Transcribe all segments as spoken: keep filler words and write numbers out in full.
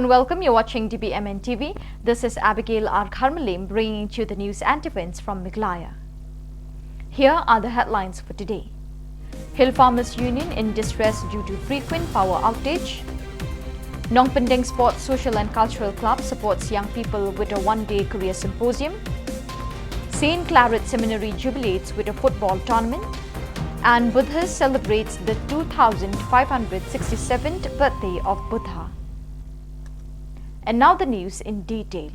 Welcome, you're watching D B M N T V. This is Abigail R Kharmalim bringing to you the news and events from Meghalaya. Here are the headlines for today. Hill Farmers Union in distress due to frequent power outage. Nongpyndengsport Social and Cultural Club supports young people with a one-day career symposium. Saint Claret Seminary jubilates with a football tournament. And Buddha celebrates the two thousand five hundred sixty-seventh birthday of Buddha. And now the news in detail.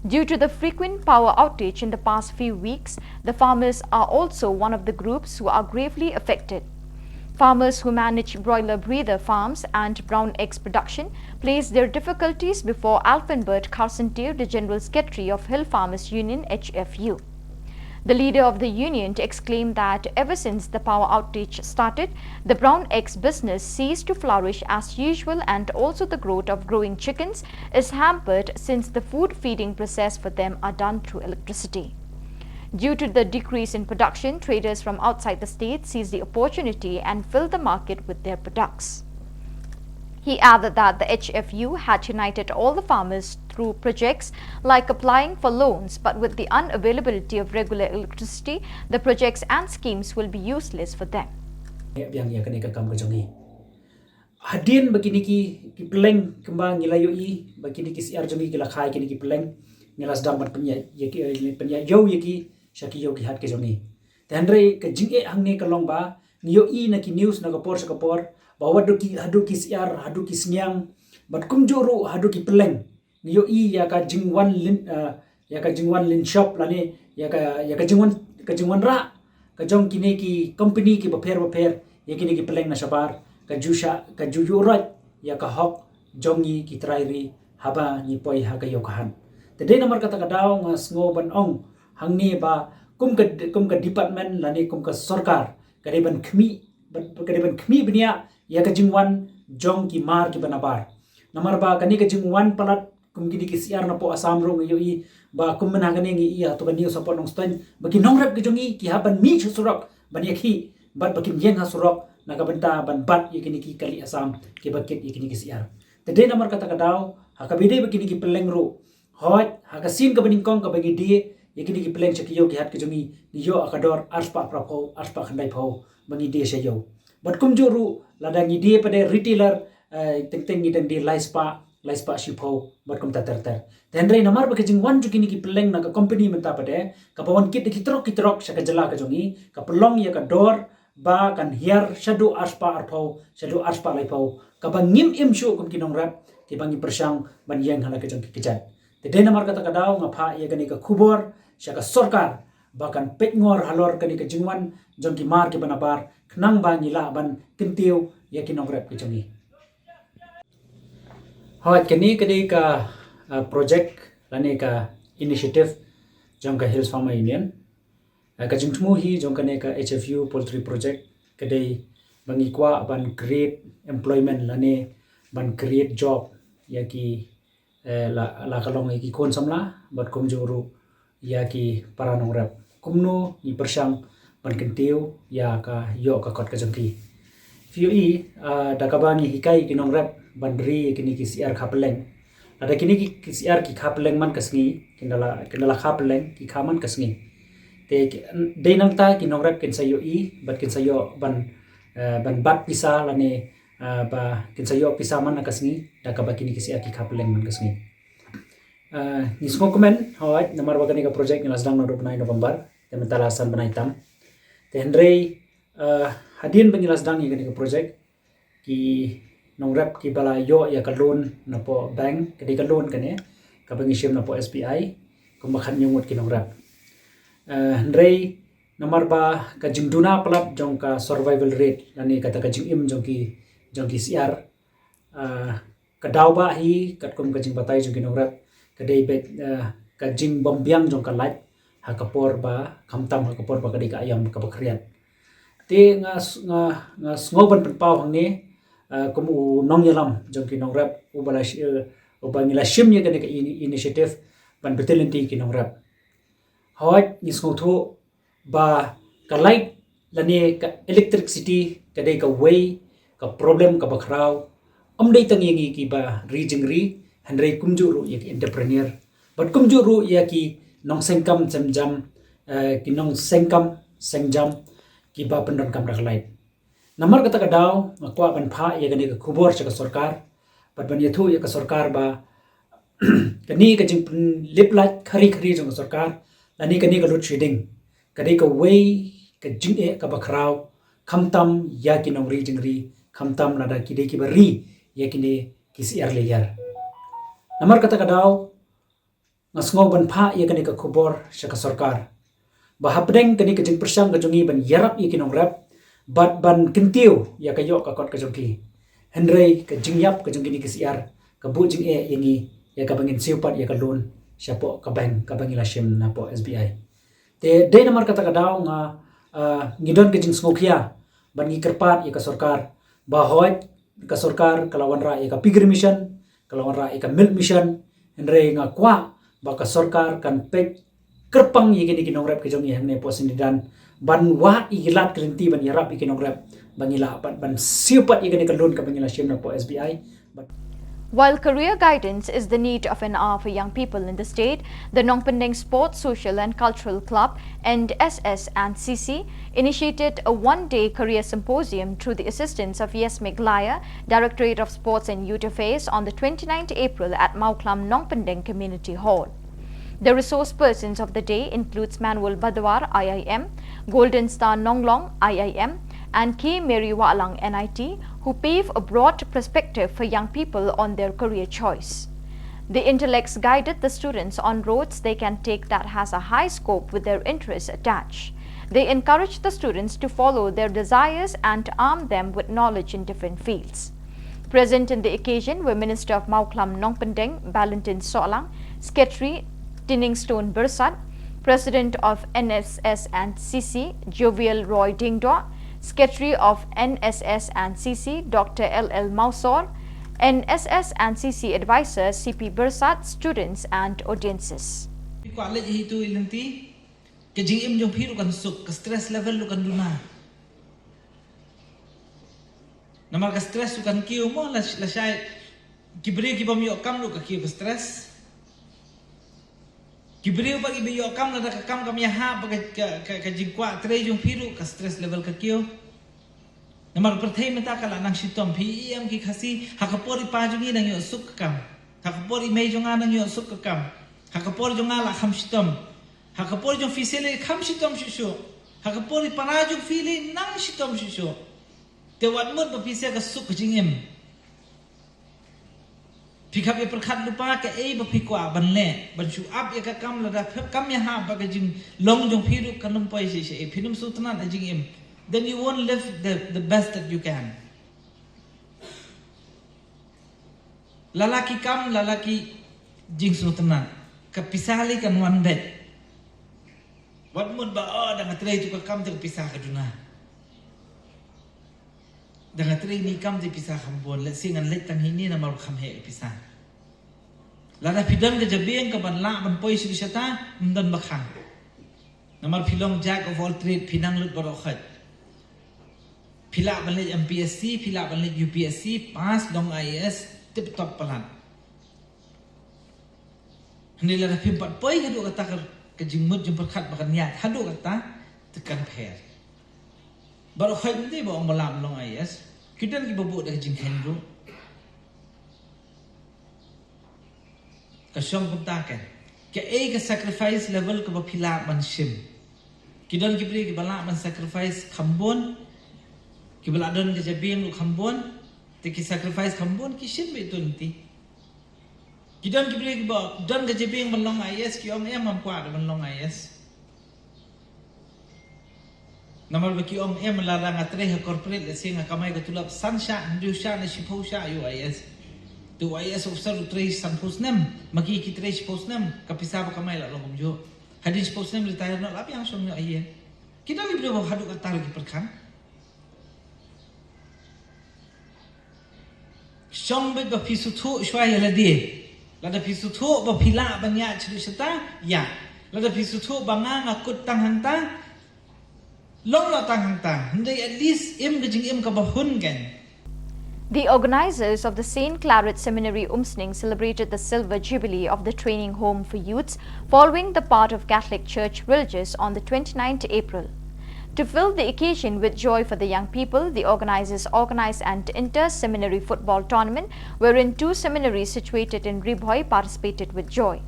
Due to the frequent power outage in the past few weeks, the farmers are also one of the groups who are gravely affected. Farmers who manage broiler breeder farms and brown eggs production place their difficulties before Alfenbert Carcentier, the General Secretary of Hill Farmers Union, H F U. The leader of the union exclaimed that ever since the power outage started, the brown eggs business ceased to flourish as usual, and also the growth of growing chickens is hampered since the food feeding process for them are done through electricity. Due to the decrease in production, traders from outside the state seize the opportunity and fill the market with their products. He added that the H F U had united all the farmers through projects like applying for loans, but with the unavailability of regular electricity, the projects and schemes will be useless for them. Biang ïa kane ka kam ka jong ngi. Hadien ba kine ki ki pylleng kumba ngi la ïohi ba kine ki syiar jong ngi ki la kha ïa kine ki pylleng, ngi la sdang ban pynïaid ïa ki, eh, pynïaid ïew ïa ki sha ki ïew ki hat ki jong ngi. Te hynrei ka jingeh hangne ka long ba ngi ïohi na ki news na ka por sha ka por ba wat haduh ki, haduh ki syiar, haduh ki sniang, bad kumjuh ruh haduh ki pylleng. Ngi ïohi ïa ka jingwan lin, eh, ïa ka jingwan lynshop lane ïa ka, ïa ka jingwan, ka jingwan rah ka jong kine ki company ki bapher bapher ïa kine ki pylleng na shabar, ka ju sha, ka ju ïuh roit ïa ka hok jong ngi ki trai ri haba ngi poi ha ka ïew ka hat. Te dei namar kata ka daw nga sngew ban ong hangne ba kum ka, kum ka department lane kum ka sorkar ka dei ban khmih, ka dei ban khmih bniah ïa ka jingwan jong ki mar kiba nabar. Namar ba kane ka jingwan palat kum kine ki syiar na poh Assam ruh ngi ïohi ba kum mynta kane ngi ïohi ha to ka news ha Port Nongstoiñ ba ki nongrep ki jong ngi ki hap ban mih sha surok ban ïakhih bad ba kin ïeng ha surok na ka bynta ban bat ïa kine ki kali Assam kiba kit ïa kine ki syiar. Te dei namar kata ka daw ha kaba ïadei bad kine ki pylleng ruh, hooid ha ka sien kaba nyngkong kaba ngi die ïa kine ki pylleng sha ki ïew ki hat ki jong ngi, ngi ïoh ha ka dor arspah phraphew, arspah khyndaiphew ba ngi die sha ïew. Bad kumjuh ruh lada ngi die pat de retailer, eh, teng teng ngi dang die laispah, laispah shiphew bad kumta ter ter. Te hynrei namar ba ka jingwan jong kine ki pylleng na ka company mynta pat de kaba wan kit da ki trok ki trok sha ka jylla ka jong ngi ka pynlong ïa ka dor ba kan hiar shaduh arspah arphew, shaduh arspah laiphew, kaba ngim im shuh kum ki nongrep kiba ngi pyrshang ban ïeng ha la ka jong ki kjat. Te dei namar kata ka daw nga phah ïa kane ka khubor sha ka sorkar ba kan peit ngor halor kane ka jingwan jong ki mar kiba nabar khnang ba ngi lah ban kyntiew ïa ki nongrep ki jong ngi. Hooid, kane ka dei ka, ah, project lane ka initiative jong ka Hills Farmer Union. Ah, ka jingthmu hi jong kane ka H F U Poultry Project ka dei ba ngi kwah ban create employment lane ban create job ïa ki, eh, la, la ka long ïa ki khun samla bad kumjuh ruh ïa ki para nongrep. Kumno ngi pyrshang ban kyntiew ïa ka ïoh ka kot ka jong ki. Phi ïohi, ah, da kaba ngi hikai ki nongrep ban ri ïa kine ki syiar kha pylleng. Lada kine ki, ki syiar ki kha pylleng man ka sngi, kin da la, kin da la kha pylleng, ki kha man ka sngi. Te ki, dei nangta ki nongrep kin sa ïohi bad kin sa ïoh ban, eh, ban bat pisa lane, eh, ba kin sa ïoh pisa man la ka sngi da kaba kine ki syiar ki kha pylleng man ka sngi. Eh, ngi sngewkmen, hooid, namar ba kane ka project ngi la sdang naduh bnai November, te mynta la san bnai tam. Te hynrei, eh, hadien ba ngi la sdang ïa kane ka project, ki nongrep kiba la ïoh ïa ka loan na poh bank, ka dei ka loan kane kaba ngi shim na poh S B I, kumba khathynñiew ngut ki nongrep. Eh, hynrei namar ba ka jingduna palat jong ka survival rate lane kata ka jingim jong ki, jong ki syiar, eh, ka daw ba hi katkum ka jingbatai jong ki nongrep ka dei beit, eh, ka jingbymbiang jong ka light ha ka por ba, khamtam ha ka por ba ka dei ka aïom kaba khriat. Te nga s-, nga, nga sngew ban pynpaw hangne, eh, kum u nongïalam jong ki nongrep uba la shi-, eh, uba ngi la shim ïa kane ka ini-, initiative ban bteng lynti ki nongrep. Hooid, ngi sngewthuh ba ka light lane ka electricity ka dei kawei ka problem kaba khraw Ym dei tang ïa ngi kiba ri jingri, hynrei kumjuh ruh ïa ki entrepreneur. Bad kumjuh ruh ïa ki nongseng kam seng jam, eh, ki nongseng kam seng jam kiba pyndonkam da ka light. Namar kata ka daw, nga kwah ban phah ïa kane ka khubor sha ka sorkar, bad ban ïathuh ïa ka sorkar ba kane ka jingpynlip light khari khari jong ka sorkar, lane kane ka load shedding, ka dei kawei ka jingeh kaba khraw, khamtam ïa ki nongri jingri, khamtam lada ki dei kiba ri ïa kine ki syiar lyiar. Namar kata ka daw, nga sngew ban phah ïa kane ka khubor sha ka sorkar, ba hapdeng kane ka jingpyrshang ka jong ngi ban ïarap ïa ki nongrep, bad ban kyntiew ïa ka ïoh ka kot ka jong ki, hynrei ka jingïap ka jong kine ki syiar ka buh jingeh ïa ngi, ïa kaba ngin siew pat ïa ka loan shapoh ka bank kaba ngi la shim napoh S B I. Te dei namar kata ka daw nga, ah, ngi don ka jingsngewkhia ban ngi kyrpad ïa ka sorkar, ba hooid ka sorkar ka la wanrah ïa ka Piggery Mission, ka la wanrah ïa ka Milk Mission, hynrei nga kwah ba ka sorkar kan peit kyrpang ïa kine ki nongrep ka jong ngi hangne poh Syndidan, ban wad ïa ki lad ki lynti ban ïarap ïa ki nongrep, ba ngi lah pat ban siew pat ïa kane ka loan kaba ngi la shim napoh S B I. But While career guidance is the need of an hour for young people in the state, the Nongpyndeng Sports, Social and Cultural Club, N S S and C C, initiated a one-day career symposium through the assistance of Yes Meghalaya, Directorate of Sports and Youth Affairs, on the twenty-ninth April at Mawklam Nongpyndeng Community Hall. The resource persons of the day includes Manuel Badwar, I I M, Golden Star Nonglong, I I M, and K Mary Wahlang, N I T, who pave a broad perspective for young people on their career choice. The intellects guided the students on roads they can take that has a high scope with their interests attached. They encouraged the students to follow their desires and arm them with knowledge in different fields. Present in the occasion were Minister of Mawklam Nongpyndeng, Balinthin Sohlang, Secretary Tiningstone Byrsat, President of N S S and C C, Jovial Roy Diengdoh, Secretary of N S S and C C, Doctor L L Mawsor, N S S and C C Advisor C P Byrsat, students and audiences. Phi kwah leit hi tu i lynti, ka jingim jong phi ruh kan suk, ka stress level ruh kan duna. Namar ka stress ruh kan kiew mo, la, lashai ki briew ki bym ïoh kam ruh ka kiew ka stress. Ki briew ba ki ba ïoh kam, lada ka kam kam ïahap, ba ka, ka, ka, ka jingkwah trei jong phi ruh ka stress level ka kiew. Namar pyrthei mynta ka la nang shitom, phi i em ki Khasi, ha ka por i pa jong ngi nang ïoh suk ka kam, ha ka por i mei jong nga nang ïoh suk ka kam, ha ka por jong nga la kham shitom, ha ka por jong phi seh lei kham shitom shuh shuh, ha ka por i para jong phi lei nang shitom shuh shuh. Te wat mut ba phi seh ka suk ka jingim. Phi khap ïa pyrkhat lypa kaei ba phi kwah ban leh, ban shu ap ïa ka kam, lada phi kam ïahap ba ka jinglong jong phi ruh kan ym poi shisha, phin ym sngewtynnat ha jingim. Then you won't live the, the best that you can. Lada ki kam, lada ki jingsngewtynnat, ka pisa lei kan wan beit. Wat mut ba, oh, da nga trei tu ka kam te ka pisa ka duna. Da nga trei ni kam te pisa kham bun, lehse ngan leit tang hi ni namar kham heh ka pisa. Lada phi don ka jabieng ka ban lah ban poi sha kata, ym don ba khang. Namar phi long jack of all trade, phi nang lut baroh khoit. Phi lah ban leit M P S C, phi lah ban leit U P S C, pass long I A S, tip top palat. Hynrei lada phim pat poi haduh kata ka, ka jingmut jingpyrkhat ba kan ïaid haduh kata, te kan pher. Baroh khoit mynta ba ong ba lah ban long I A S, ki don kiba buh da ka jingkheiñ ruh. Ka shong kumta kan. Kaei ka sacrifice level kaba phi lah ban shim? Ki don ki briew kiba lah ban sacrifice kham bun, kiba lah don ka jabieng ruh kham bun, te ki sacrifice kham bun, ki shim beit tu lynti. Ki don ki briew kiba don ka jabieng ban long I A S, ki ong em, ngam kwah da ban long I A S. Namar ba ki ong em, lada nga trei ha corporate, lehse nga kamai ka tulop san shah, hynriew shah ne shiphew shah ïa u I A S. Te u I A S officer u trei sanphew snem, ma ki ki trei shiphew snem, ka pisa ba kamai la long kumjuh. Hadien shiphew snem retire noh, la biang shong noh ïa. Ki don ki briew ba haduh katta ruh ki pyrkhat. Shong beit ba phi sngewthuh shuwa ïa lade. Lada phi sngewthuh ba phi lah ban ïaid sha shata, ïa. Lada phi sngewthuh ba nga nga kut tang hangta, long noh tang hangta. Hynrei at least im ka jingim kaba hun kan. The organizers of the Saint Claret Seminary Umsning celebrated the silver jubilee of the training home for youths following the part of Catholic Church religious on the twenty-ninth April. To fill the occasion with joy for the young people, the organizers organized an inter-seminary football tournament wherein two seminaries situated in Ri Bhoi participated with joy.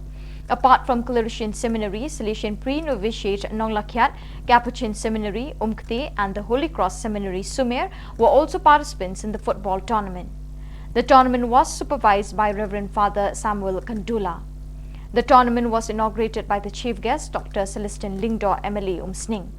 Apart from Claretian Seminary, Salesian Pre-Novitiate Nonglakhiat, Capuchin Seminary, Umkte, and the Holy Cross Seminary, Sumer, were also participants in the football tournament. The tournament was supervised by Reverend Father Samuel Kandula. The tournament was inaugurated by the chief guest, Doctor Celestine Lyngdoh, M L A Umsning.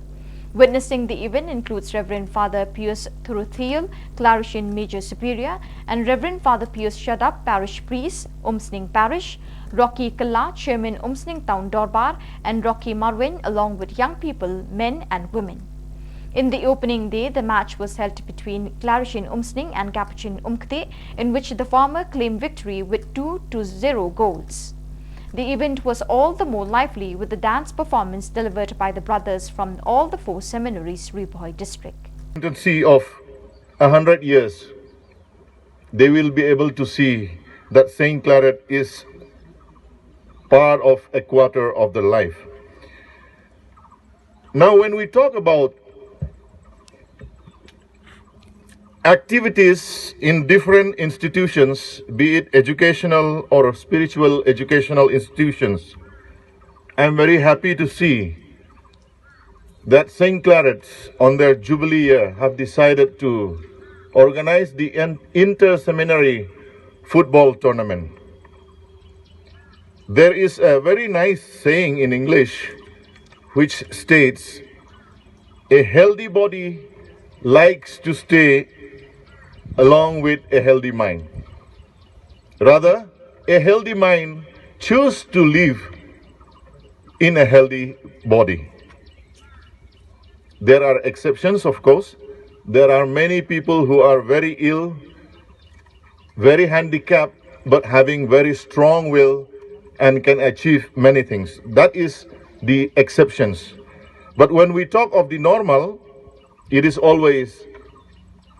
Witnessing the event includes Reverend Father Pius Thuruthiel, Claretian Major Superior, and Reverend Father Pius Shadap, Parish Priest, Umsning Parish, Rocky Kylla, Chairman Umsning Town Dorbar, and Rocky Marwein, along with young people, men and women. In the opening day, the match was held between Claretian Umsning and Capuchin Umkte, in which the former claimed victory with two to zero goals. The event was all the more lively with the dance performance delivered by the brothers from all the four seminaries, Ri Bhoi district. Tendency of a hundred years, they will be able to see that Saint Claret is part of a quarter of the life. Now, when we talk about activities in different institutions, be it educational or spiritual educational institutions, I'm very happy to see that Saint Claret's, on their jubilee year, have decided to organize the en- inter-seminary football tournament. There is a very nice saying in English which states, "A healthy body likes to stay along with a healthy mind." Rather, a healthy mind choose to live in a healthy body. There are exceptions, of course. There are many people who are very ill, very handicapped, but having very strong will and can achieve many things. That is the exceptions. But when we talk of the normal, it is always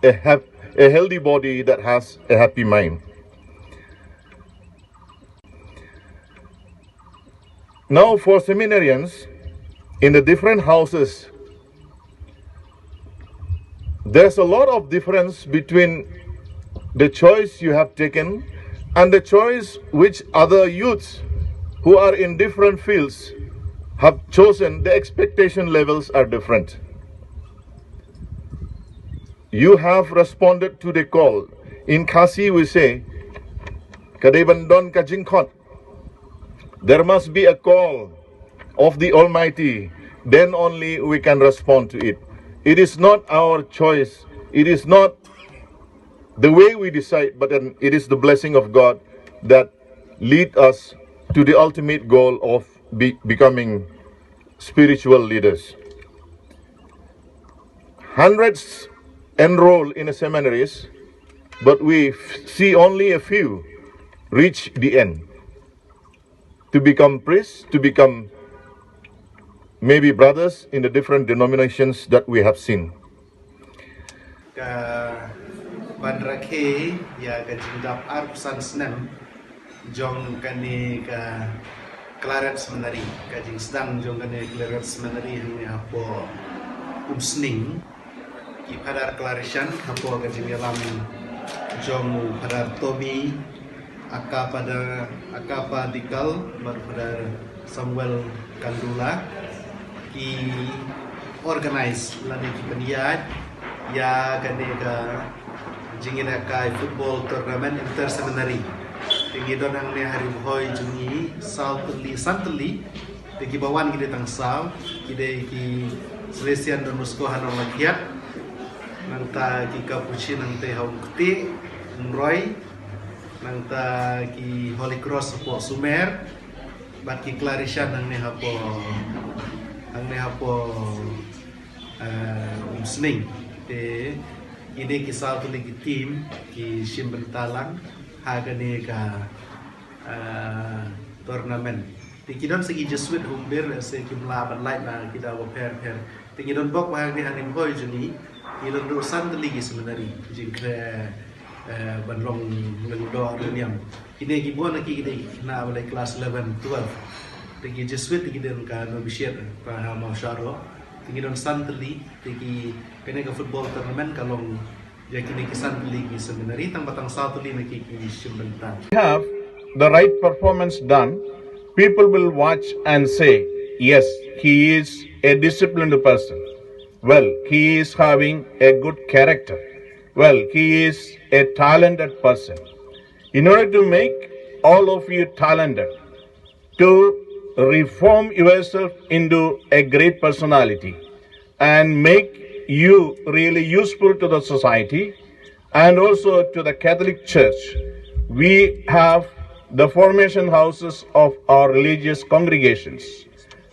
a, hap- a healthy body that has a happy mind. Now, for seminarians in the different houses, there's a lot of difference between the choice you have taken and the choice which other youths who are in different fields have chosen. The expectation levels are different. You have responded to the call. In Khasi, we say, "Ka dei ban don ka jingkhot." There must be a call of the Almighty, then only we can respond to it. It is not our choice, it is not the way we decide, but then it is the blessing of God that lead us to the ultimate goal of be- becoming spiritual leaders. Hundreds enroll in the seminaries, but we f- see only a few reach the end to become priests, to become maybe brothers in the different denominations that we have seen. Ka ban rakhe ïa ka jingdap arphew san snem jong kane ka Claret Seminary, ka jingsdang jong kane Claret Seminary hangne hapoh Umsning. Ki Phadar Claretian hapoh ka jingïalam jong u Phadar Tommy Akapada Akapadikal bad Phadar Samuel Kandula ki organize lane ki pynïaid ïa kane ka jingïalehkai football tournament inter seminary. Te ngi don hangne ha Ri Bhoi jong ngi saw tylli, san tylli. Te kiba wan ki dei tang saw, ki dei ki Salesian Don Bosco ha Nonglakhiat, nangta ki Capuchin nangta ha Umkti, Umroi, nangta ki Holy Cross hapoh Sumer, bad ki Claretian hangne hapoh, hangne hapoh eh, Umsning. Te kine ki saw tylli ki team ki shim bynta lang ha kane ka eh, tournament. Te ki don sa ki Jesuit Humbir, se kim lah ban lait na ki daw bapher pher. Te ngi don bok ba ha kane ha Ri Bhoi jong ngi, ngi don ruh san tylli ki seminary. Jingkren Eh, ban long lyngdoh riewniam. Kine ki bun na ki, kine ki khynnah ba la class eleven, twelve. Te ki Jesuit te ki don ka novitiate, ka ha Mawshynrut. Te ki don san tylli, te ki, kane ka football tournament ka long ïa kine ki san tylli ki seminary, tang ba tang saw tylli na ki ki shim bynta. Have the right performance done, people will watch and say, "Yes, he is a disciplined person. Well, he is having a good character. Well, he is a talented person." In order to make all of you talented, to reform yourself into a great personality and make you really useful to the society and also to the Catholic Church, we have the formation houses of our religious congregations.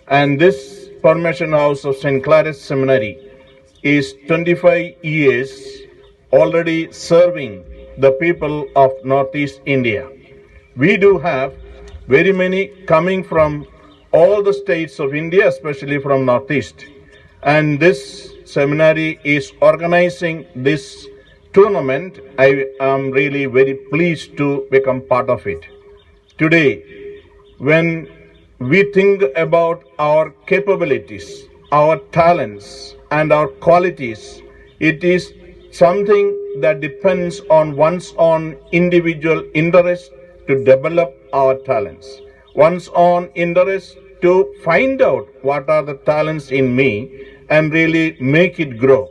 And this formation house of Saint Clare's Seminary is twenty-five years already serving the people of Northeast India. We do have very many coming from all the states of India, especially from Northeast. And this seminary is organizing this tournament. I am really very pleased to become part of it. Today, when we think about our capabilities, our talents, and our qualities, it is something that depends on one's own individual interest to develop our talents, one's own interest to find out what are the talents in me and really make it grow.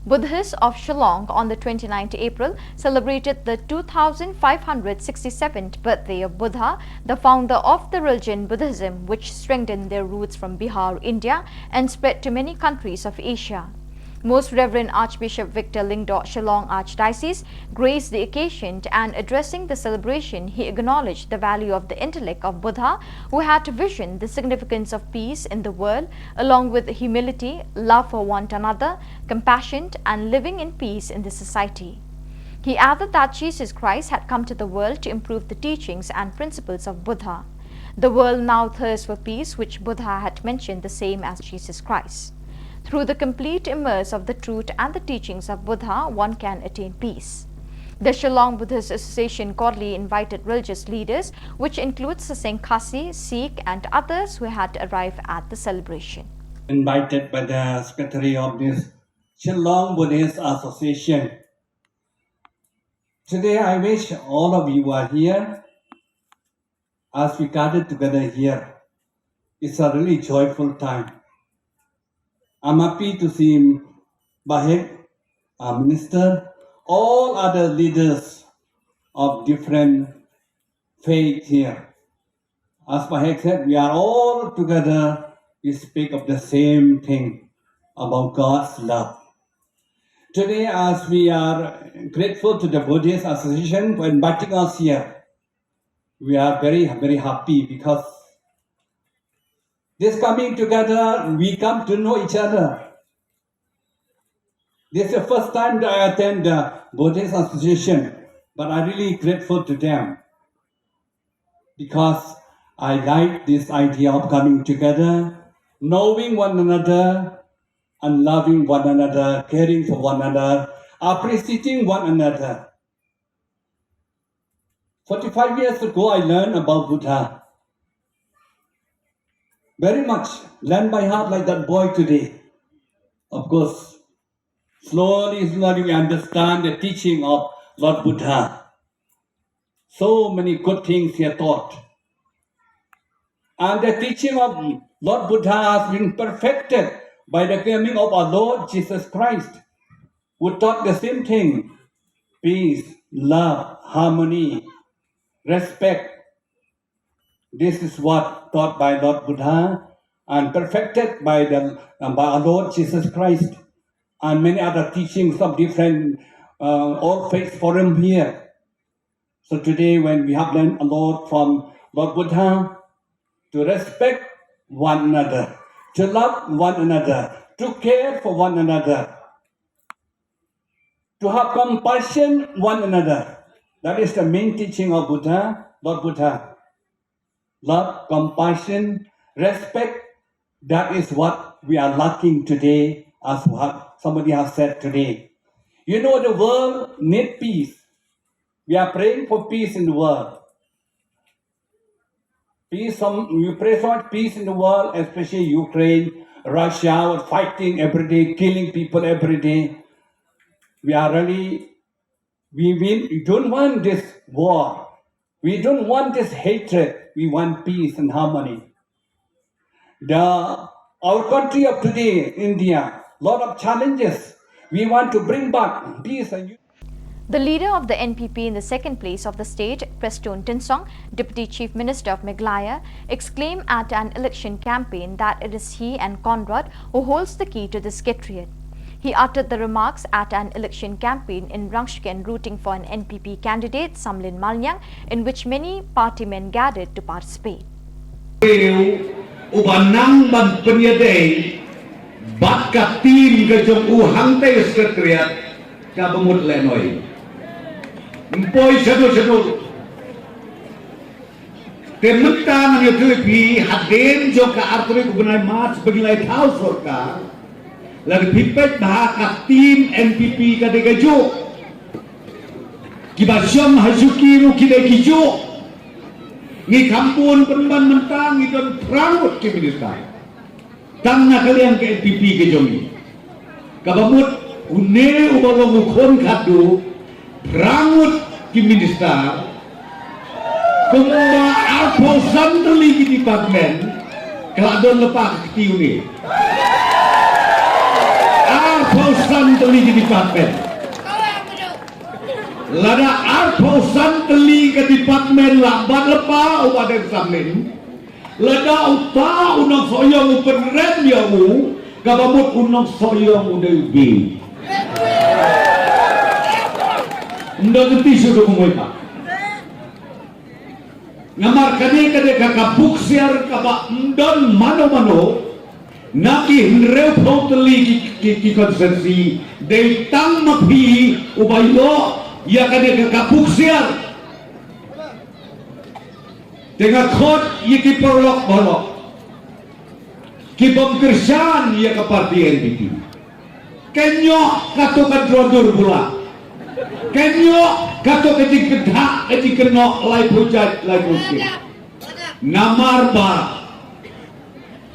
Buddhists of Shillong on the twenty-ninth April celebrated the two thousand five hundred sixty-seventh birthday of Buddha, the founder of the religion Buddhism, which strengthened their roots from Bihar, India, and spread to many countries of Asia. Most Reverend Archbishop Victor Lyngdoh, Shillong Archdiocese, graced the occasion, and addressing the celebration, he acknowledged the value of the intellect of Buddha, who had visioned the significance of peace in the world, along with humility, love for one another, compassion, and living in peace in the society. He added that Jesus Christ had come to the world to improve the teachings and principles of Buddha. The world now thirsts for peace, which Buddha had mentioned the same as Jesus Christ. Through the complete immerse of the truth and the teachings of Buddha, one can attain peace. The Shillong Buddhist Association cordially invited religious leaders, which includes the Sengkhasi, Sikh, and others who had arrived at the celebration. Invited by the secretary of this Shillong Buddhist Association. Today, I wish all of you are here as we gathered together here. It's a really joyful time. I'm happy to see Bah Hek, our minister, all other leaders of different faith here. As Bah Hek said, we are all together, we speak of the same thing, about God's love. Today, as we are grateful to the Buddhist Association for inviting us here, we are very, very happy because this coming together, we come to know each other. This is the first time that I attend the Buddhist Association, but I'm really grateful to them because I like this idea of coming together, knowing one another, and loving one another, caring for one another, appreciating one another. Forty-five years ago, I learned about Buddha. Very much learned by heart like that boy today. Of course, slowly, slowly we understand the teaching of Lord Buddha. So many good things he taught. And the teaching of Lord Buddha has been perfected by the coming of our Lord Jesus Christ, who taught the same thing: peace, love, harmony, respect. This is what taught by Lord Buddha and perfected by the, uh, by our Lord Jesus Christ and many other teachings of different, uh, all faith forum here. So today, when we have learned a lot from Lord Buddha, to respect one another, to love one another, to care for one another, to have compassion one another. That is the main teaching of Buddha, Lord Buddha. Love, compassion, respect, that is what we are lacking today, as what somebody has said today. You know, the world need peace. We are praying for peace in the world. Peace, some, we pray for peace in the world, especially Ukraine, Russia are fighting every day, killing people every day. We are really, we, we don't want this war. We don't want this hatred. We want peace and harmony. The, our country of today, India, lot of challenges. We want to bring back peace and unity. The leader of the N P P in the second place of the state, Prestone Tynsong, Deputy Chief Minister of Meghalaya, exclaimed at an election campaign that it is he and Conrad who holds the key to the secretariat. He uttered the remarks at an election campaign in Rangshken, rooting for an N P P candidate, Samlin Maliang, in which many party men gathered to participate. Uba nang ban pynïadei bad ka team ka jong u hangtei secretariat kaba mut lehnoh. Ym poi shaduh shaduh. Te mynta ngan ïathuh ïa phi, hadien jong ka artylli u bnai March ba ngi la ïathaw sorkar, lada phi peit bha ka team N P P ka dei kajuh. Kiba shong ha shuki ruh ki dei kijuh. Ngi kham bun pynban mynta ngi don phra ngut ki minister. Tang na ka liang ka N P P ka jong ngi. Kaba mut une uba long u khun khatduh, phra ngut ki minister, kumba arphew san tylli ki department, ka la don lypa ka kti une. Arphew san tylli ki department. Lada arphew san tylli ka department la bat lypa u Bah Deng Samlin. Lada uta u nongsohïong u pynrem ïa u, kaba mut u nongsohïong u dei u beiñ. Ym don kynti shuh da kumwei pat. Namar kane ka dei ka, ka buksiar kaba ym don mano mano na ki hynriewphew tylli ki, ki, ki constituency, dei tang ma phi uba ïoh ïa kane ka, ka buksiar. Te nga khot ïa ki paralok baroh ki bym kyrshan ïa ka party N P P. Kein ïoh kato ka dro dur bula. Kein ïoh kato ka jingkynthah ka jingkynnoh laiphew jait laiphew skhem. Namar ba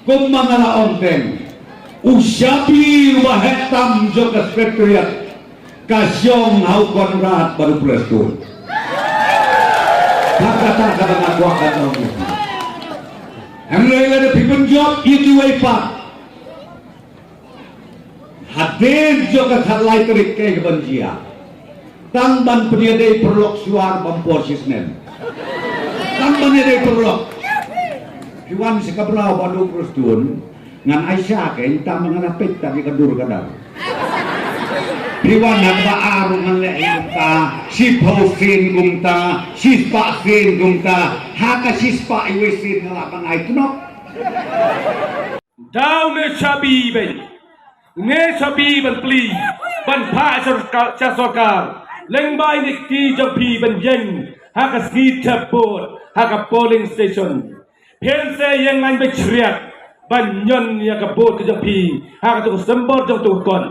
kumba nga la ong teng, u shabi uba heh tam jong ka secretariat ka shong ha u Conrad bad u Prestone. Bad kata kaba nga kwah ban ong ïa phi. Hynrei lada phi pynjop ïa kiwei pat, hadien jong ka khatlai tarik kaei kaban jia? Tang ban pynïadei paralok shuwa bym por shisnem. Tang ban ïadei paralok. Phi wan sha ka Mraw bad u Prestone, ngan ai sha kein, tang ba ngan peit tang ïa ka dur ka dar. Phi wan ha kaba ar ruh ngan leh hi kumta, shiphew sien kumta, shispah sien kumta, ha ka shispah iwei sien nga lah ban ai tnok. Dau ne shabi beiñ. Ne shabi ban plie, ban phah sha sorkar, sha sorkar. Lyngba ine i kti jong phi ban ïeng ha ka sngi thep vote, ha ka polling station. Phin sa ïeng lain beit shriat ban ñion ïa ka vote ka jong phi ha kato ka symbol jong uto u kot.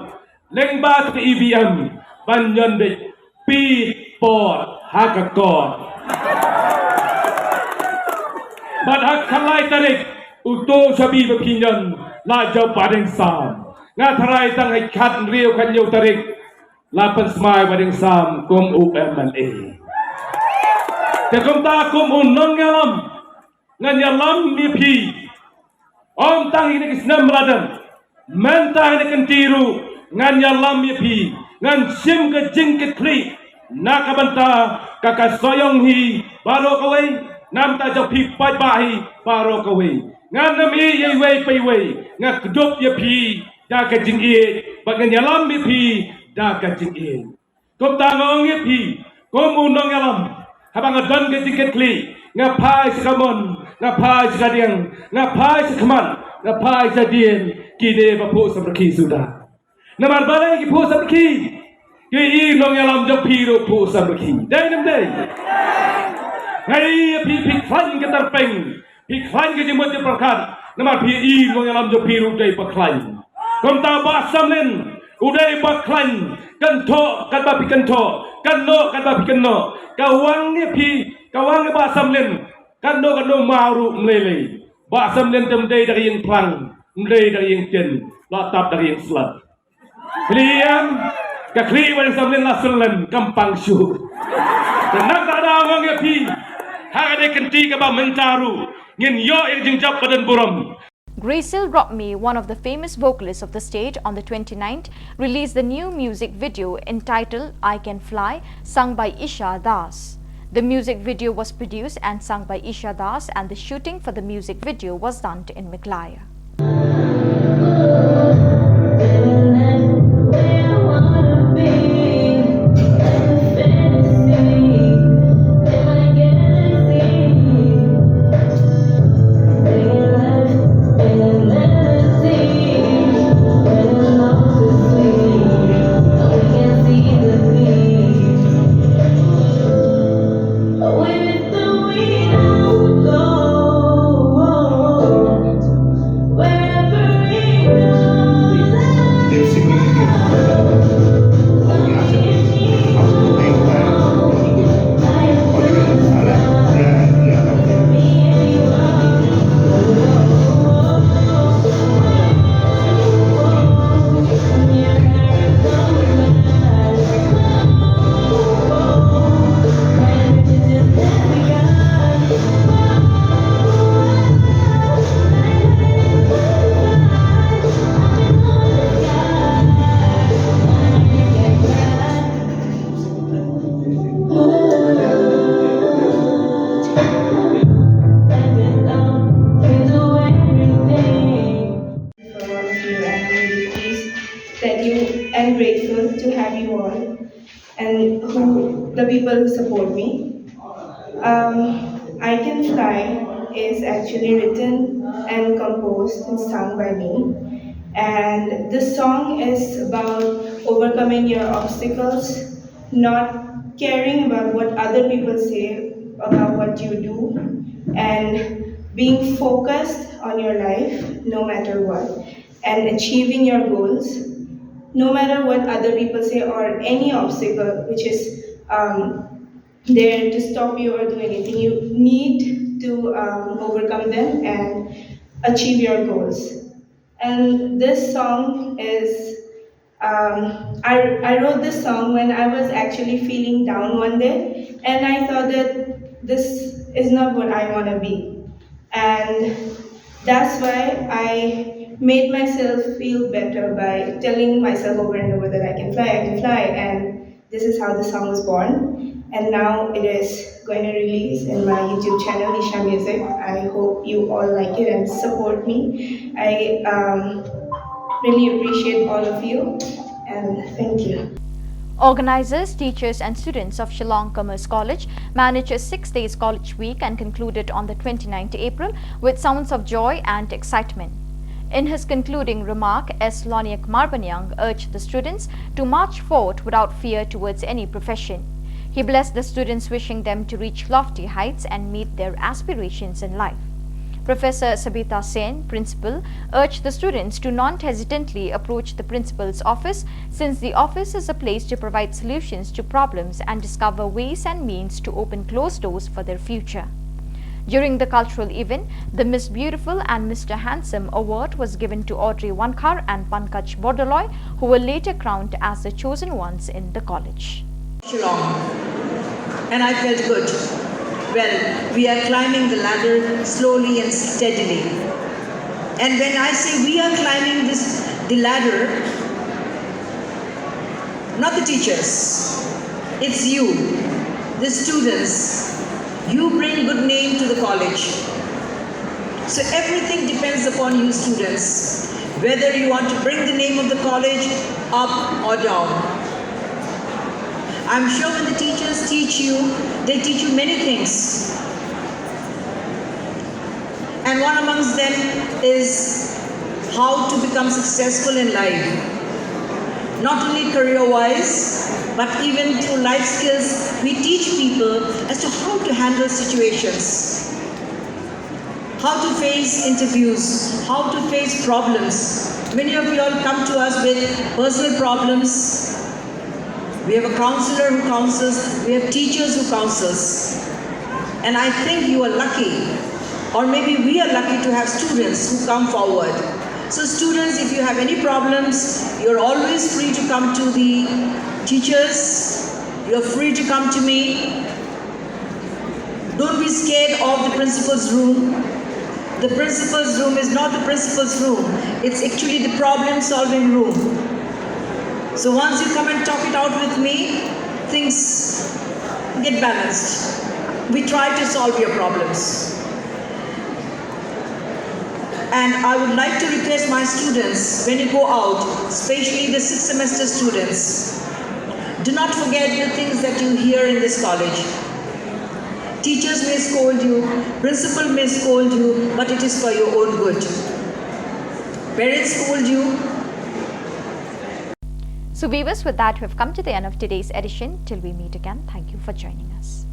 Lyngba kato ka E V M ban ñion beit phi por ha ka kot. Bad ha ka khatlai tarik, uto u shabi ba phi ñion la jaw Bah Deng Sam. Nga tharai tang ha ka khathynriew khathynñiew tarik la pynsmai Bah Deng Sam kum u M L A. Te kumta kum u nongïalam, ngan ïalam ïa phi. Ym tang ha kine ki snem ba la dep, mynta ha kine ki kynti ruh ngan ïalam ïa phi, ngan shim ka jingkitkhlieh na ka bynta ka, ka sohiong hi baroh kawei, na ka bynta jong phi paidbah hi baroh kawei. Ngan ym ïeh ïa iwei pa iwei, nga kdup ïa phi da ka jingïeit bad ngan ïalam ïa phi da ka jingïeit. Kumta nga ong ïa phi, kum u nongïalam, haba nga don ka jingkitkhlieh, nga phai sha kamon, nga phai sha kadiang, nga phai sha khmat, nga phai sha dien, kine ba phuh samrkhie suda. Namar balei ki phuh samrkhie? Ki i nongïalam jong phi ruh phuh samrkhie. Dei ne ym dei? Nga i ïa phi, phi khlaiñ ka tyrpeng. Phi khlaiñ ka jingmut jingpyrkhat, namar phi i nongïalam jong phi ruh dei ba khlaiñ. Kumta Bah Samlin, U dei ba khlaiñ, kynthoh katba phi kynthoh, kynnoh katba phi kynnoh. Ka wang ïa phi, ka wang ïa Bah Samlin, katno katno maw ruh ym lei lei. Bah Samlin te ym dei da ka ïing phrang, ym dei da ka ïing tin, la tap da ka ïing slap. Phi ïam, ka khlieh Bah Samlin la sylem kam pang shuh. Te nangta da ong ïa phi, ha kane ka kynti kaba mynta ruh ngin ïoh ïa ka jingjop ba don burom. Gracil Rokmi, one of the famous vocalists of the state, on the twenty-ninth released the new music video entitled I Can Fly, sung by Isha Das. The music video was produced and sung by Isha Das, and the shooting for the music video was done in Meghalaya. For all of you, and I'm really pleased that you, and grateful to have you all and who, the people who support me. Um, I Can Fly is actually written and composed and sung by me. And this song is about overcoming your obstacles, not caring about what other people say about what you do, and being focused on your life no matter what, and achieving your goals no matter what other people say or any obstacle which is um, there to stop you or do anything. You need to um, overcome them and achieve your goals. And this song is, um, I, I wrote this song when I was actually feeling down one day, and I thought that this is not what I want to be. And that's why I made myself feel better by telling myself over and over that I can fly, I can fly. And this is how the song was born. And now it is going to release in my YouTube channel, Isha Music. I hope you all like it and support me. I um, really appreciate all of you. And thank you. Organizers, teachers, and students of Shillong Commerce College managed a six days college week and concluded on the twenty-ninth April with sounds of joy and excitement. In his concluding remark, S Loniak Marbaniang urged the students to march forward without fear towards any profession. He blessed the students, wishing them to reach lofty heights and meet their aspirations in life. Professor Sabita Sen, principal, urged the students to non-hesitantly approach the principal's office, since the office is a place to provide solutions to problems and discover ways and means to open closed doors for their future. During the cultural event, the Miss Beautiful and Mister Handsome award was given to Audrey Wankhar and Pankaj Bordoloi, who were later crowned as the chosen ones in the college. Shillong. And I felt good. Well, we are climbing the ladder slowly and steadily. And when I say we are climbing this, the ladder, not the teachers, it's you, the students. You bring good name to the college. So everything depends upon you students, whether you want to bring the name of the college up or down. I'm sure when the teachers teach you, they teach you many things. And one amongst them is how to become successful in life. Not only career wise, but even through life skills, we teach people as to how to handle situations. How to face interviews, how to face problems. Many of you all come to us with personal problems. We have a counselor who counsels, we have teachers who counsels. And I think you are lucky, or maybe we are lucky to have students who come forward. So students, if you have any problems, you're always free to come to the teachers. You're free to come to me. Don't be scared of the principal's room. The principal's room is not the principal's room. It's actually the problem solving room. So once you come and talk it out with me, things get balanced. We try to solve your problems. And I would like to request my students, when you go out, especially the sixth semester students, do not forget the things that you hear in this college. Teachers may scold you, principal may scold you, but it is for your own good. Parents scold you. So, viewers, with that, we've come to the end of today's edition. Till we meet again, thank you for joining us.